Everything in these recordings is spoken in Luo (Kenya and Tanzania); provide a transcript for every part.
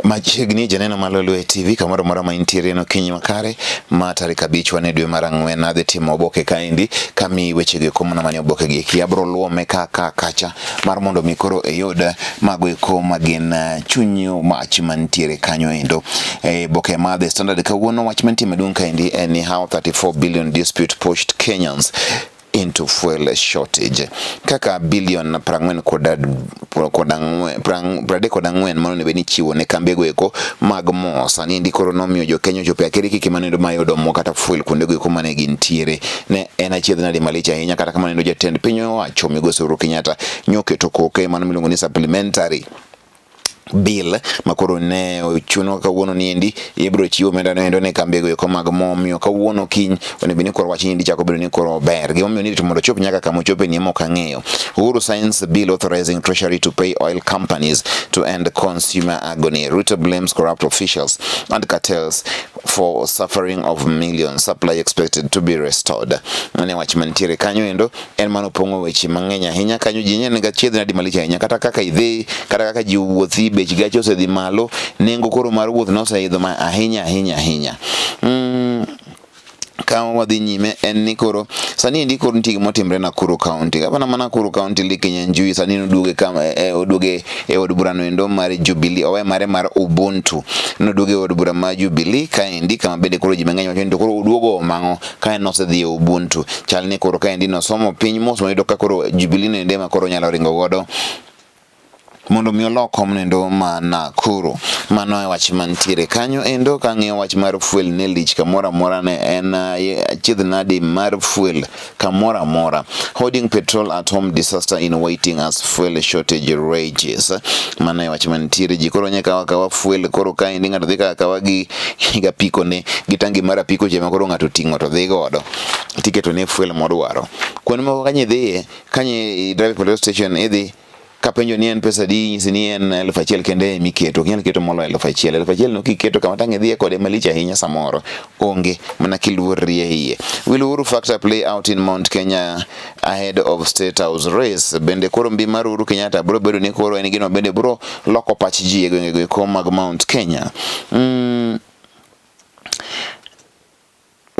Machiegni janeno mar Lolwe TV kamoro amora ma intiere en okinyi makare ma tarik 5 wane dwe mar 4 adhi timo oboke kaendi kamiyi wechego eko mana manie oboke gi eki abro luome kaka kacha mar mondo mi koro iyud mago eko magin chuny mach mantiere kanyo endo. E boke ma The Standard kawuono wach mantie maduong' kaendi en ni how 34 billion dispute pushed Kenyans into fuel shortage. Kaka bilion 44 mano onego bed ni ichiwo ne kambego eko mag mo sani endi koro nomiyo jo Kenya ochopo e akirikiki mano endo mayudo mo kata fuel kuondego eko mane gintiere. Ne en achiedh nade malich ahinya kata kamano endo jatend piny owacho migosi Uhuru Kenyatta nyoketo koke mano miluongo ni supplementary bill makoro ne ochuno kawuono ni endi ibiro chiwo omenda no endo ne kambego eko mag mo. Omiyo kawuono kiny onego bed ni koro wach ni endi chako bedo ni koro ober. Gimomiyo nirito mondo ochop nyaka kama ochope ni ema ok ang'eyo. Uhuru signs bill authorizing Treasury to pay oil companies to end consumer agony. Ruto blames corrupt officials and cartels for suffering of millions. Supply expected to be restored. Mane wach mantiere kanyo endo en mano pong'o weche mang'eny ahinya kanyo. Ji nyen ga chiedh nadi malich ahinya kata kaka idhi kata kaka ji wuothi, bech gache osedhi malo, nengo koro mar wuoth noseidho ma ahinya ahinya ahinya. Ka wadhi nyime en ni koro sani endi koro nitie gima otimre Nakuru County. Gavana ma Nakuru County Lee Kinyanjui sani noduoge kama oduoge e od burano endo mar Jubilee, owe mare mar Ubuntu. Noduoge e od bura mar Jubilee kaendi kama bende koro ji mang'eny wacho ni to koro oduogo omang'o ka en nosedhi e Ubuntu. Chal ni koro kaendi nosomo piny mos moyudo ka koro Jubilee no ende ema koro onyalo ringo godo mondo mi olok kom endo ma Nakuru. Mano e wach mantiere kanyo endo. Kang'iyo wach mar fuel ne lich kamoro amora, ne en achiedh nadi mar fuel kamoro amora. Hoarding petrol at home disaster in waiting as fuel shortage rages. Mano e wach mantiere. Ji koro nya kawa kawa fuel koro kaendi ng'ato dhi kawa kawa gi apiko ne gi tangi mar apiko cha ma koro ng'ato oting'o to dhi godo tiketo ne fuel modwaro. Kuonde moko kanye idhiye kanye drive petrol station idhi kapenjo ni en pesa adi, inyisi ni en 1000 kende emiketo, ok inyal keto moloyo 1000. 1000 no kiketo kama tang' idhiye kode malich ahinya samoro onge mana kiluorri e iye. Will Uhuru factor play out in Mount Kenya ahead of State House race? Bende koro mbi mar Uhuru Kenyatta biro bedo ni koro en gino bende biro loko pach ji e gwengego eko mag Mount Kenya.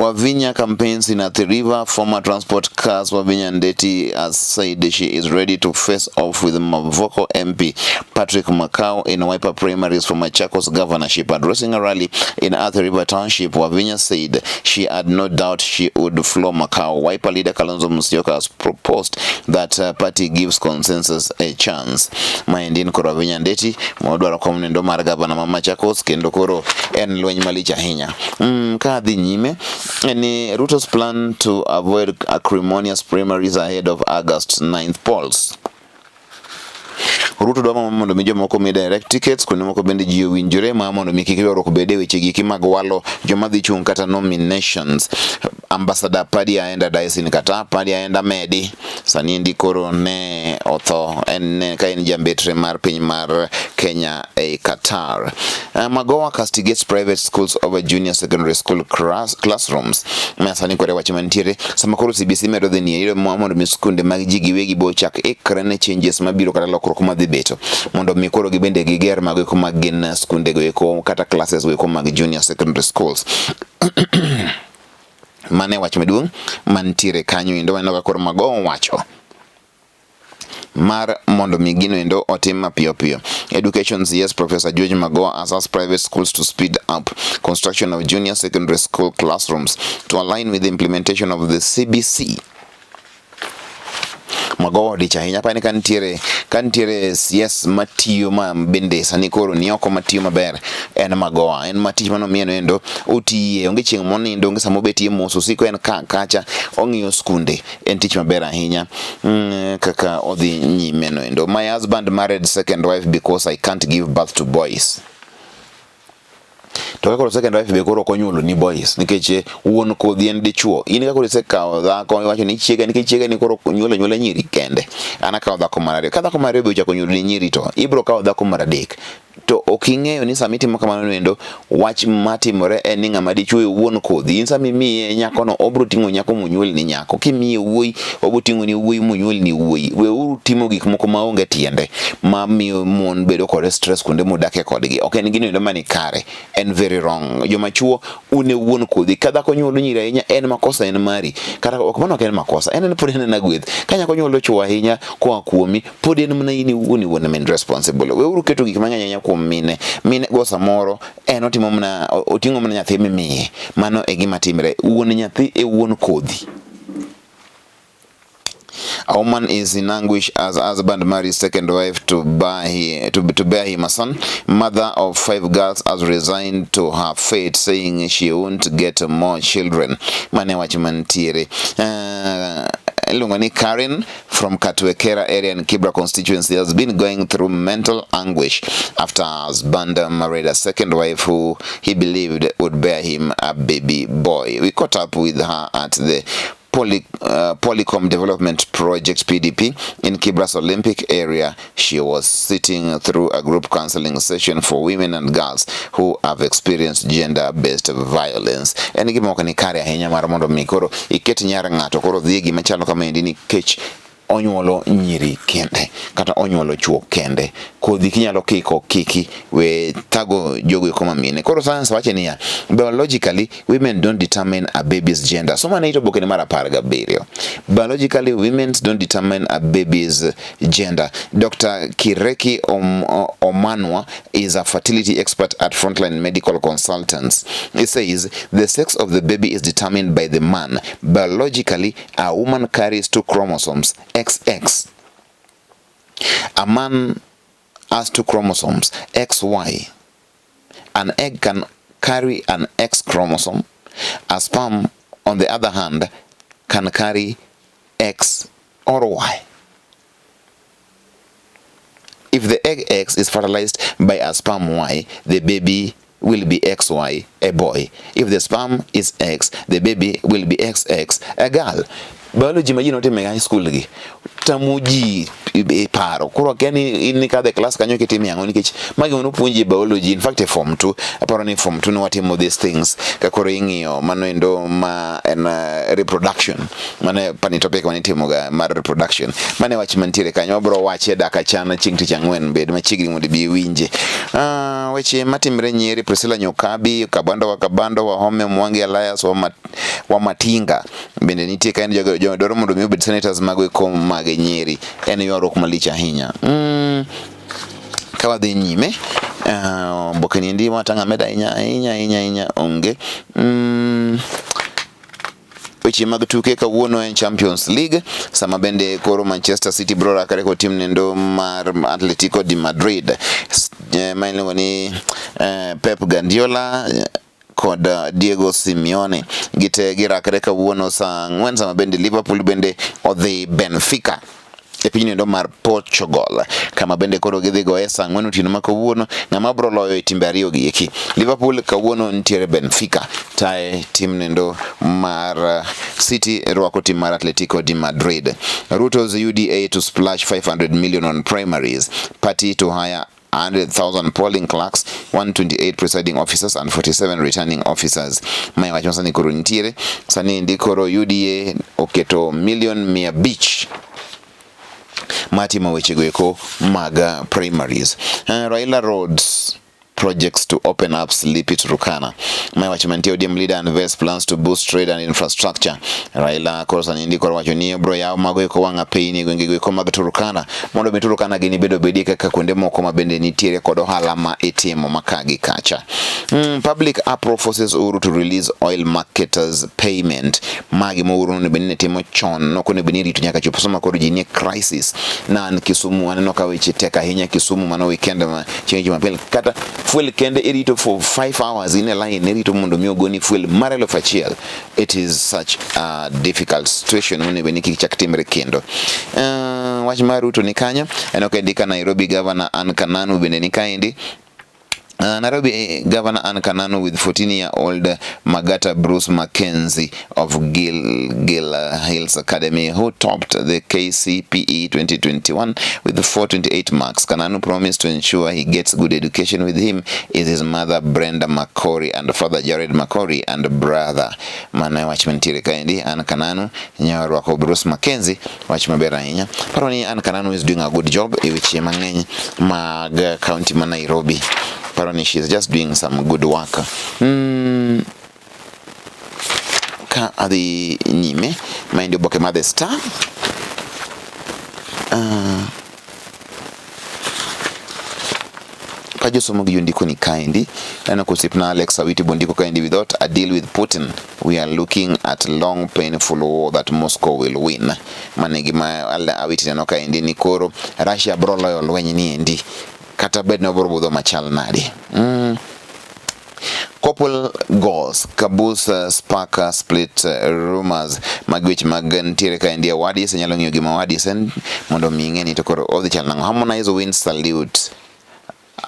Wavinya campaigns in Athi River. Former Transport CAS Wavinya Ndeti has said she is ready to face off with Mavoko MP Patrick Makau in Wiper primaries for Machakos governorship. Addressing a rally in Athi River Township, Wavinya said she had no doubt she would floor Makau. Wiper leader Kalonzo Musyoka has proposed that party gives consensus a chance. Maendi en koro Wavinya Ndeti modwaro kom nendo mar gavana ma Machakos kendo koro en lweny malich ahinya. Ka dhi nyime ni Ruto's plan to avoid acrimonious primaries ahead of August 9th polls. Ruto dwa mondo mi jomoko mi direct tickets, kuonde moko bende ji owinjore ma mondo mi kik ywaruok bede weche giki mag walo joma dhi chung' kata nominations. Ambassador Paddy Aenda dies in Qatar. Paddy Aenda medi sani endi koro ne otho en ka en jambetre mar piny mar Kenya e Qatar. Magoha castigates private schools over junior secondary school classrooms. Ma sani kore wach mantiere sama koro CBC medo dhi nie mondo mi skunde mag ji giwegi bo chak ikre ne changes mabiro kata lokruok madhi beto mondo mi koro gibende giger mago eko mag gin skunde go eko kata classes go eko mag junior secondary schools. Mane wach maduong' mantiere kanyo endo waneno ka koro Magoha wacho mar mondo mi gino endo otim mapiyo piyo. Education CS Professor George Magoha has asked private schools to speed up construction of junior secondary school classrooms to align with the implementation of the CBC. Magoha odich ahinya pani ka nitiere CS matiyo ma bende sani koro ni oko matiyo maber en Magoha. En ma tich manomiye no endo otiye, onge chieng' monindo, onge sama obetie mos, osiko en ka kacha ong'iyo skunde. En tich maber ahinya kaka odhi nyime no endo. My husband married second wife because I can't give birth to boys. To ka koro second wife be koro ok onyuolo ni boys nikech wuon kodhi en dichuo. In ka koro isekawo dhako iwacho ni chiega nikech chiega ni koro nyuolo anyuola nyiri kende. An akawo dhako mar ariyo. Ka dhako mar ariyo be ochako nyuolo ni nyiri to ibiro kawo dhako mar adek. To Ok ing'eyo ni sama itimo kamano endo, wach matimore en ni ng'ama dichuo e wuon kodhi. In sama imiye nyakono, obro ting'o nyako monyuol ni nyako. Kimiye wuoyi, obro ting'o ni wuoyi monyuol ni wuoyi. Weuru timo gik moko maonge tiende ma miyo mon bedo kod stress kuonde mudake kodgi. Ok en gino endo mani kare, en very wrong. Joma chuo un e wuon kodhi. Ka dhako nyuolo nyiri ahinya, en makosa en mari. Kata ok mano ok en makosa, en en pod en en gweth. Ka nyako nyuolo chuo ahinya koa kuomi, pod en mana in iwuon iwuon ema in responsible. Weuru keto gik mang'eny ahinya kuom mine. Mine go samoro en otimo mana oting'o mana nyathi mimiye. Mano e gima timre. Wuon nyathi e wuon kodhi. A woman is in anguish as husband marries second wife to bear him a son. Mother of five girls has resigned to her fate, saying she won't get more children. Mane wach mantiere. Iluongo ni Karen from Katwekera area in Kibra constituency has been going through mental anguish after her husband married a second wife who he believed would bear him a baby boy. We caught up with her at the Polycom Development Project PDP in Kibras Olympic area. She was sitting through a group counseling session for women and girls who have experienced gender-based violence. En gima ok ni kare ahinya mar mondo mi koro iket nyar ng'ato koro dhi e gima chalo kamaendi nikech onyuolo nyiri kende kata onyuolo chuo kende. Kodhi kinyalo kiko kiki we thago jogo eko mamine. Koro science wacho niya, biologically women don't determine a baby's gender. Soma ne ito oboke mar 17. Biologically women don't determine a baby's gender. Dr. Kireki Omanwa is a fertility expert at Frontline Medical Consultants. He says the sex of the baby is determined by the man. Biologically, a woman carries two chromosomes, XX. A man has two chromosomes, XY. An egg can carry an X chromosome. A sperm, on the other hand, can carry X or Y. If the egg X is fertilized by a sperm Y, the baby will be XY, a boy. If the sperm is X, the baby will be XX, a girl. Biology ma ji notimo e high school gi tamo ji e paro. Koro akia ni in nikadho e class kanyo kitimo ang'o nikech magi nopuonji e biology. In fact e form 2, aparo ni form 2 ne watimo these things ka koro ing'iyo mano endo ma en reproduction. Mano pani topic mane itimo ga mar reproduction. Mano e wach mantiere kanyo. Wabro wache dak achana chieng' tich ang'wen bed machiegni mondo ibi iwinje. Weche matimre Nyeri, Priscilla Nyokabi, Kabando wa Kabando, Wahome Mwangi Elias wa Matinga bende nitie ka en jogo jo dwaro mondo mi obed senators mag kom mag Nyeri. En ywaruok malich ahinya. Ka wadhi nyime, oboke ni endi watang'a amedo ahinya ahinya ahinya ahinya onge. Weche mag tuke kawuono en Champions League sama bende koro Manchester City biro rakore kod tim nendo mar Atletico de Madrid ma iluongo ni Pep Guardiola kod Diego Simeone gite girakre kawuono saa 4 sama bende Liverpool bende odhi Benfica e piny nendo mar Portugal kama bende koro gidhi goye saa 4 otieno ma kawuono. Ng'ama biro loyo e timbe ariyo gi eki? Liverpool kawuono nitiere Benfica tae tim nendo mar City rwako tim mar Atletico de Madrid. Ruto's UDA to splash 500 million on primaries, party to hire 100,000 polling clerks, 128 presiding officers and 47 returning officers. Mae wach ma sani koro nitiere. Sani endi koro UDA oketo milion 500 matimo wechego eko mag primaries. Raila roads projects to open up sleepy Turkana. Mae wach mantie. ODM leader unveils plans to boost trade and infrastructure. Raila koro sani endi koro wacho ni obro yawo mago eko wang' apeyni e gwenge eko mag Turkana mondo mi Turkana gini bedo bedie kaka kuonde moko ma bende nitiere kod ohala ma itimo ma ka gi kacha. Public uproar forces Uhuru to release oil marketers payment. Magi ma Uhuru nonego bed ni ne timo chon, nok onego bed ni rito nyaka chop sama koro ji nie crisis. Na an Kisumu aneno ka weche tek ahinya Kisumu mano weekend ma chieng' Jumapil kata fuel kende irito for 5 hours in a line irito mondo mi ogoni fuel mar 1000. It is such a difficult situation monego bed ni kik chak timre kendo. Wach mar Ruto ni kanyo, en ok ka Nairobi Governor Anne Kananu bende ni kaendi. Nairobi Governor Anne Kananu with 14-year-old Magata Bruce Mackenzie of Gil Hills Academy, who topped the KCPE 2021 with 428 marks. Kananu promised to ensure he gets good education. With him is his mother Brenda Makori and father Jared Makori and brother. Mano e wach mantiere kaendi. Anne Kananu nyorwako Bruce Mackenzie, wach maber ahinya. Paro ni Anne Kananu is doing a good job e weche mang'eny mag county ma Nairobi. Paro ni she's just doing some good work. Ka adhi nyime, maendi oboke mar The Star. Ka josomo gi jondiko ni kaendi, aneno ka osiepna Alex Awiti bondiko kaendi, without a deal with Putin, we are looking at long painful war that Moscow will win. Mano e gima Awiti neno kaendi ni koro Russia bro loyo lweny ni endi kata bed ni obro budho machal nade. Couple goals, Kabus spark split rumors. Mag weche mag nitiere kaendi e Wadis, inyalo ng'iyo gima Wadis en mondo mi ing'e ni to koro odhi chal nang'o. Harmonize wins salute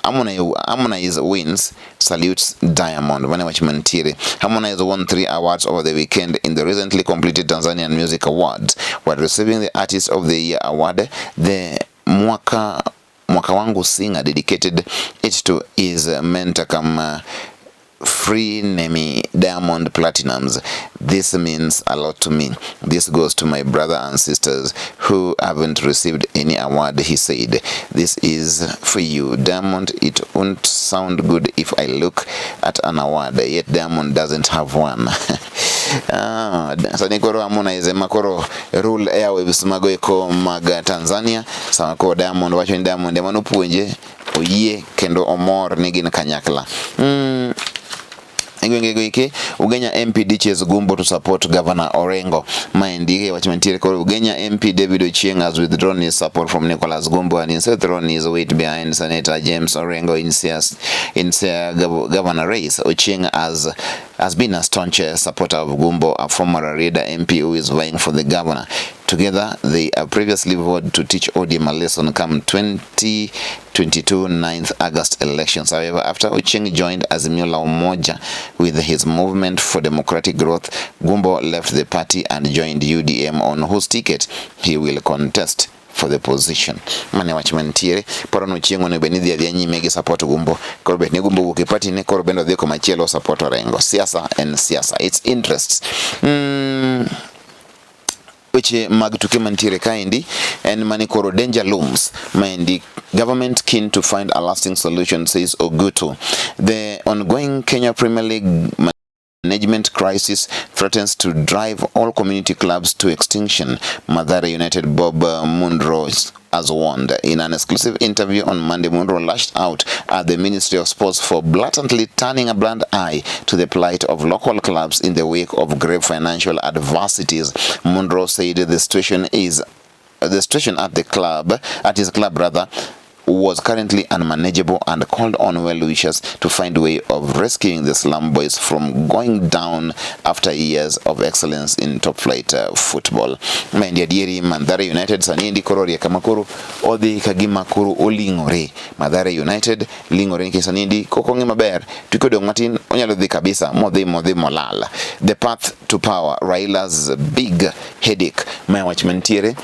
Harmonize wins salutes Diamond. Mane wach mantiere. Harmonize won 3 awards over the weekend in the recently completed Tanzanian Music Awards. While receiving the Artist of the Year award, the Mwaka Wangu singer dedicated it to his mentor come frenemy Diamond Platinums. This means a lot to me. This goes to my brother and sisters who haven't received any award, he said. This is for you, Diamond. It won't sound good if I look at an award, yet Diamond doesn't have one. Ah, sani koro Harmonize ema koro rule airwaves mago eko mag Tanzania. Sama koro Diamond wacho ni Diamond ema nopuonje, oyie kendo omor ni gin kanyakla. E gwenge go eke, Ugenya MP ditches Gumbo to support Governor Orengo. Maendi e wach mantiere koro Ugenya MP David Ochieng has withdrawn his support from Nicholas Gumbo and instead thrown his weight behind Senator James Orengo in Siaya governor race. Ochieng has been a staunch supporter of Gumbo, a former Rarieda MP who is vying for the governor. Together, they have previously vowed to teach ODM a lesson come 2022 9th August elections. However, after Ochieng joined Azimio la Umoja with his movement for democratic growth, Gumbo left the party and joined UDM, on whose ticket he will contest for the position. Mane wach mantiere, paro no Ochieng onego bed ni dhi adhiya nyime gi support Gumbo. Koro bet ni Gumbo wuok e party ne koro bende odhi komachielo support Orengo. Siasa en siasa, it's interests. Weche mag tuke mantiere kaendi en mani koro danger looms. Maendi government keen to find a lasting solution, says Ogutu. The ongoing Kenya Premier League management crisis threatens to drive all community clubs to extinction, Mathare United Bob Munro has warned. In an exclusive interview on Monday, Munro lashed out at the Ministry of Sports for blatantly turning a blind eye to the plight of local clubs in the wake of grave financial adversities. Munro said the situation at the club, at his club rather, was currently unmanageable and called on well-wishers to find a way of rescuing the slum boys from going down after years of excellence in top flight football. Maendi adieri Mathare United sani endi koro orie kama koro odhi ka gima koro oling'ore. Mathare United ling'ore nikech sani endi kok ong'i maber to kodong' matin onyalo dhi kabisa modhi modhi molal. The path to power, Raila's big headache. Mae wach mantiere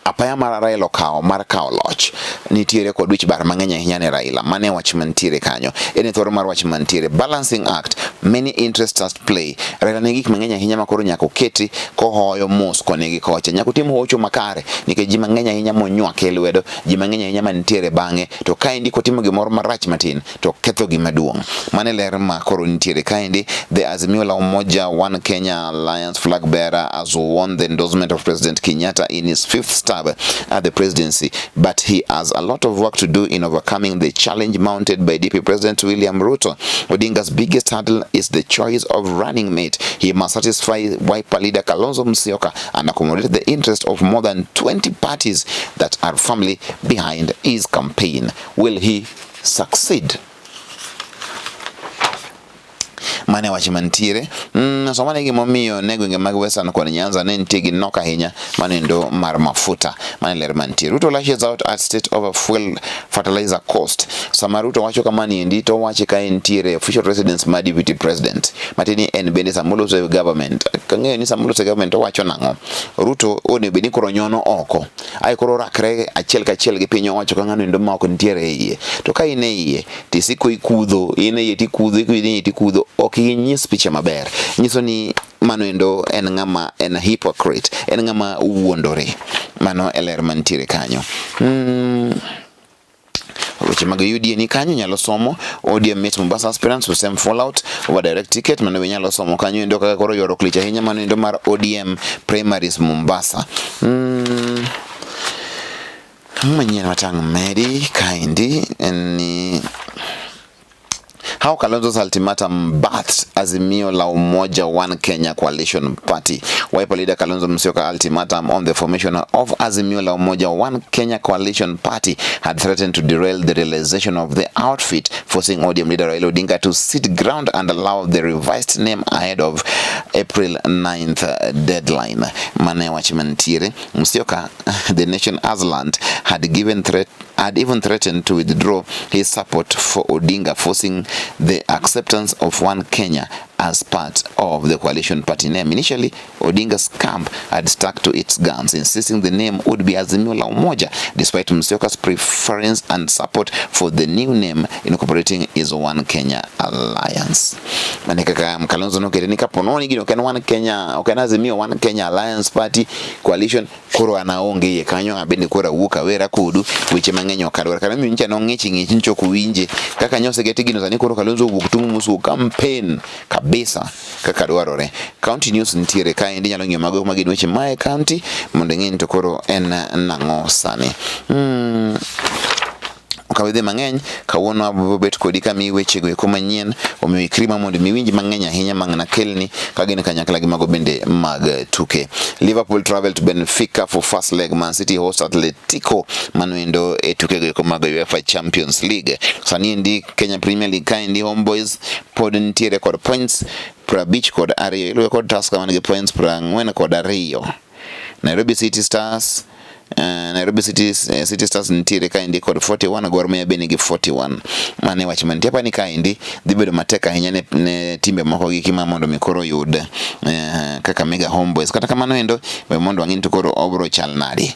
apaya mar Raila okawo mar kawo loch nitiere kod wich bar mang'eny ahinya ne Raila. Mane wach mantiere kanyo en e thoro mar wach mantiere balancing act, many interests at play. Raila nigi gik mang'eny ahinya ma koro nyaka oketi kohoyo mos koni gi kocha, nyaka otim hocho makare nikech ji mang'eny ahinya monywake e lwedo, ji mang'eny ahinya mantiere bang'e, to kaendi kotimo gimoro marach matin to ketho gima duong'. Mane ler ma koro nitiere kaendi. The Azimio la Umoja One Kenya Alliance flag bearer has won the endorsement of President Kenyatta in his fifth stab at the presidency, but he has a lot of work to do in overcoming the challenge mounted by DP President William Ruto. Odinga's biggest hurdle is the choice of running mate. He must satisfy Wiper leader Kalonzo Musyoka and accommodate the interest of more than 20 parties that are firmly behind his campaign. Will he succeed? Mano e wach mantiere. Somane gimomiyo ne gwenge mag Western kod Nyanza ne nitie gi nok ahinya mano mar mafuta. Mano e ler mantie. Ruto lashes out at state over fuel fertilizer cost. Sama Ruto wacho kamani endi to owache ka entiere official residence mar deputy president. Matiende ni en bende sama oloso e government. Kang'eyo ni sama oloso e government owacho nang'o? Ruto onego bed ni koro nyono oko. Ae koro orakre achiel kachiel gi piny owacho ka ng'ano endo ma ok nitiere e iye. To ka in e iye tisiko ikudho, in e iye tikudho, in e iye tikudho, ok inyis picha maber. Nyiso ni mano endo en ng'ama en hypocrite, en ng'ama wuondore. Mano e ler mantiere kanyo. Weche mag UDA ni kanyo nyalo somo ODM meet Mombasa aspirants to same fallout over direct ticket mano be nyalo somo kanyo endo kaka koro ywaruok lich ahinya mano endo mar ODM primaries Mombasa. Manyien matang' medi kaendi en ni How Kalonzo's ultimatum birthed Azimio la Umoja One Kenya Coalition Party. Wiper leader Kalonzo Musyoka ultimatum on the formation of Azimio la Umoja One Kenya Coalition Party had threatened to derail the realization of the outfit, forcing ODM leader Raila Odinga to sit ground and allow the revised name ahead of April 9th deadline. Mane wach mantiere, Musyoka, the nation has learned, had even threatened to withdraw his support for Odinga, forcing the acceptance of One Kenya as part of the coalition party name. Initially, Odinga's camp had stuck to its guns, insisting the name would be Azimio la Umoja, despite Musyoka's preference and support for the new name incorporating his One Kenya Alliance. Mane kaka Kalonzo nokete ni kapo ni gino ok en One Kenya, ok en Azimio One Kenya Alliance Party coalition, koro an aonge iye kanyo, abende koro awuok awera kodu, weche mang'eny ok adwar. Kata nyocha nong'ich ng'ich nyocha ok winje kaka nyoseketi gino sani koro Kalonzo owuok tung' moswuo campaign kabisa kaka dwarore. County news nitiere kaendi inyalo ng'iyo mago magin weche mae county mondo ing'e ni to koro en nang'o sani. Ok abi dhi mang'eny, kawuono abiro bet kodi kamiyi wechego eko manyien, omiyo ikri ma mondo mi iwinj mang'eny ahinya mang' nakelni ka gin kanyakla gi mago bende mag tuke. Liverpool travel to Benfica for first leg, Man City host Atletico mano endo e tukego eko mag UEFA Champions League. Sani endi Kenya Premier League kaendi Homeboys pod nitiere kod points 52, iluwe kod Tusker man gi points 42. Nairobi City Stars Nairobi City Stars nitiere kaendi kod 41, Gor Mahia be nigi 41. Mano e wach mantie. Apani kaendi dhi bedo matek ahinya ne timbe moko gi ma mondo mi koro oyud kaka Mega Homeboys. Kata kamano endo we mondo wang'i ni to koro obro chal nadi.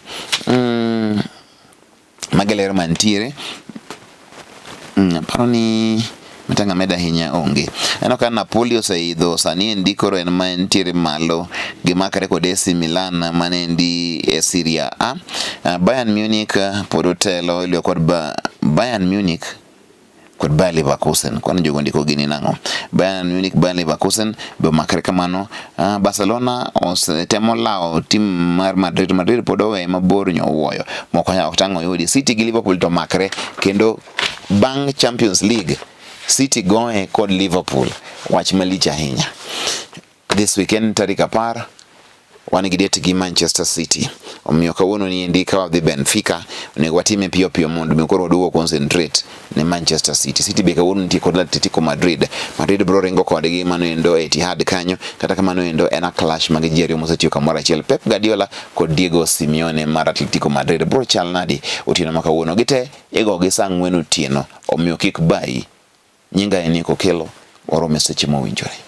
Mago e ler mantiere. Aparo ni matang' amed ahinya onge. Aneno ka Napoli oseidho sani endi koro en ma entiere malo gimakre kod AC Milan mane endi e Serie A. Bayern Munich pod otelo iluwe kod Bayern Munich kod Bayer Leverkusen. Kwani jogo ndiko gini nang'o? Bayern Munich, Bayer Leverkusen be omakre kamano. Barcelona osetemo lawo tim mar Madrid. Madrid pod oweye mabor nyowuoyo. Moko ok tang' oyudi. City gi Liverpool to omakre kendo bang' Champions League City goye kod Liverpool. Wach malich ahinya. This weekend tarik 10 wan gi date gi Manchester City. Omiyo kawuono ni endi ka wadhi Benfica onego watime piyo piyo mondo mi koro waduogo concentrate ne Manchester City. City be kawuono nitie kod Atletico Madrid. Madrid biro ringo kodgi mano endo e Etihad kanyo. Kata kamano endo en a clash mag ji ariyo mosetiyo kamoro achiel. Pep Guardiola kod Diego Simeone mar Atletico Madrid biro chal nadi otieno ma kawuono. Gite igogi saa 4 otieno. Omiyo kik bayi. Nyinga en Nick Okello. Warom e seche mowinjore.